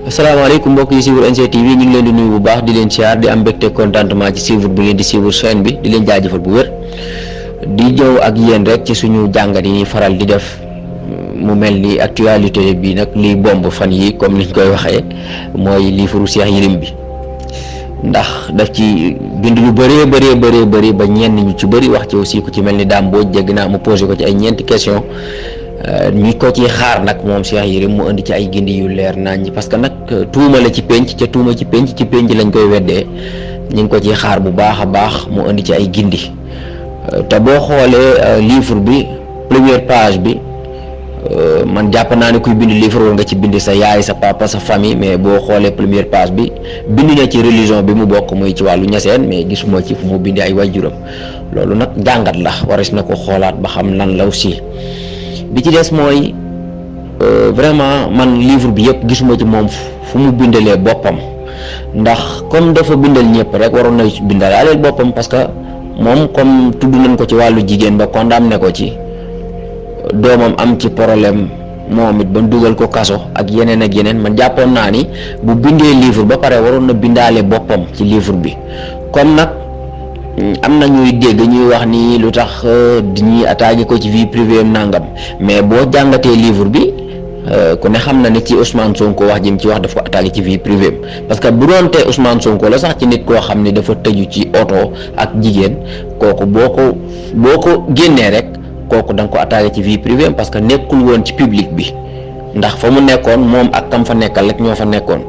asalaamaaleykum mbokk yi suivre NGTV ñu ngi leen di nuyu bu baax di leen siyaar di am mbégte contentement ci suivre bi ngeen di suivre chaîne bi di leen jaajëfal bu wér di ñëw ak yéen rek ci suñu jàngat yi faral di def mu mel ni actualité bi nag liy bomb fan yi comme niñ koy waxee mooy livre Cheikh Yérim bi ndax daf ci bind lu bëree ba ñenn ñu ci bëri wax ci aussi ku ci mel ni Dame Mbodj dégg naa mu posé ko ci ay ñeenti question ñi ko ci xaar nag moom Cheikh Yérim mu indi ci ay gindi yu leer nañ parce que nag tuuma la ci penc ca tuuma ci penc lañ koy weddee ñu ngi ko ci xaar bu baax a baax mu indi ci ay gindi te boo xoolee livre bi première page bi man jàpp naa ne kuy bind livre war nga ci bind sa yaay sa papa sa famille mais boo xoolee première page bi bind na ci religion bi mu bokk muy ci wàllu ñaseen mais gisuma ci fu mu bindi ay waajuram loolu nag jàngat la waris na ko xoolaat ba xam lan la aussi bi ci des mooy vraiment man livre bi yëpp gisuma ci moom fu mu bindalee boppam ndax comme dafa bindal ñëpp rek waroon na bindalaaleel boppam parce que moom comme tudd nañ ko ci wàllu jigéen ba condamné ko ci doomam am ci problème moom it ba dugal ko kaso ak yeneen man jàppoon naa ni bu bindee livre ba pare waroon na bindaale boppam ci livre bi comme nag am na ñuy dégg ñuy wax ni lu tax ñuy attaqué ko ci vie privée am nangam mais boo jàngatee livre bi ku ne xam na ne ci Ousmane Sonko wax jëm ci wax daf ko attaqué ci vie privée am parce que bu doon tee Ousmane Sonko la sax ci nit koo xam ne dafa tëju ci oto ak jigéen kooku boo ko génnee rek kooku da nga ko attaqué ci vie privée am parce que nekkul woon ci public bi ndax fa mu nekkoon moom ak kam fa nekkal rek ñoo fa nekkoon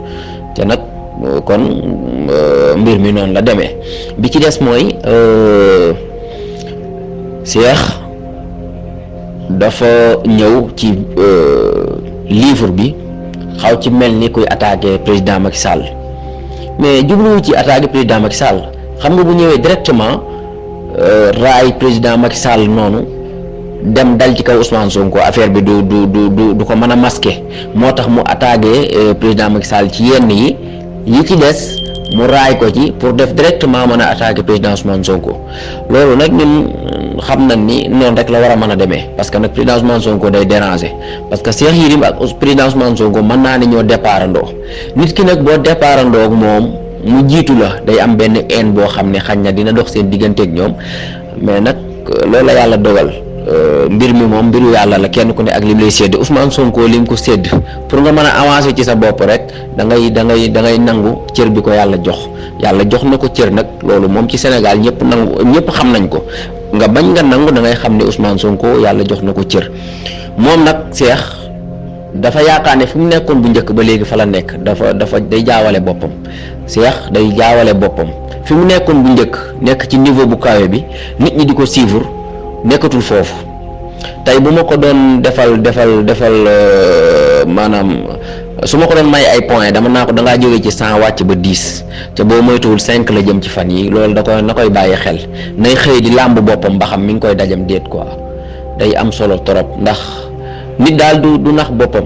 te nag kon mbir mi noonu la demee bi ci des mooy Cheikh dafa ñëw ci livre bi xaw ci mel ni kuy attaqué président Macky Sall mais jubluwu ci attaqué président Macky Sall xam nga bu ñëwee directement raay président Macky Sall noonu dem dal ci kaw Ousmane Sonko affaire bi du ko mën a masquer moo tax mu attaqué président Macky Sall ci yenn yi ci des mu raay ko ci pour def directement mën a attaquer président Ousmane Sonko loolu nag ñun xam nañ ni noonu rek la war a mën a demee parce que nag président Ousmane Sonko day déranger parce que Cheikh Yérim ak président Ousmane Sonko mën naa ne ñoo départandoo nit ki nag boo départandoo ak moom mu jiitu la day am benn haine boo xam ne xañ na dina dox seen digganteeg ñoom mais nag loolu la yàlla dogal. Mbir mi moom mbiru yàlla la kenn ku ne ak lim lay sédd Ousmane Sonko lim ko sédd pour nga mën a avancer ci sa bopp rek da ngay nangu cër bi ko yàlla jox na ko cër nag loolu moom ci Sénégal ñëpp xam nañ ko nga bañ nga nangu da ngay xam ne Ousmane Sonko yàlla jox na ko cër moom nag Cheikh dafa yaakaar ne fu mu nekkoon bu njëkk ba léegi fa la nekk dafa day jaawale boppam Cheikh day jaawale boppam fi mu nekkoon bu njëkk nekk ci niveau bu kawe bi nit ñi di ko suivre nekkatul foofu tey bu ma ko doon defal maanaam su ma ko doon may ay points dama naa ko dangaa jógee ci 100 wàcc ba 10 te boo moytuwul 5 la jëm ci fan yi loolu na koy bàyyi xel nay xëy di làmb boppam ba xam mi ngi koy dajam déet quoi day am solo trop ndax nit daal du nax boppam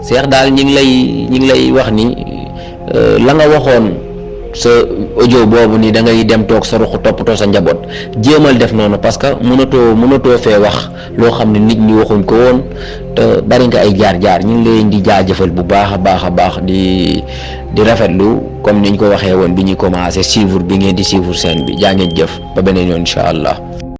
Cheikh daal ñi ngi lay wax ni la nga waxoon sa audio boobu ni da ngay dem toog sa ruq toppatoo sa njaboot jéemal def noonu parce que mënatoo fee wax loo xam ne nit ñi waxuñ ko woon te bari nga ay jaar-jaar ñu ngi leen di jaajëfal bu baax a baax di rafetlu comme niñ ko waxee woon bi ñuy commencé suivre bi ngeen di suivre scène bi jaa ngeen jëf ba beneen yoon incha allah.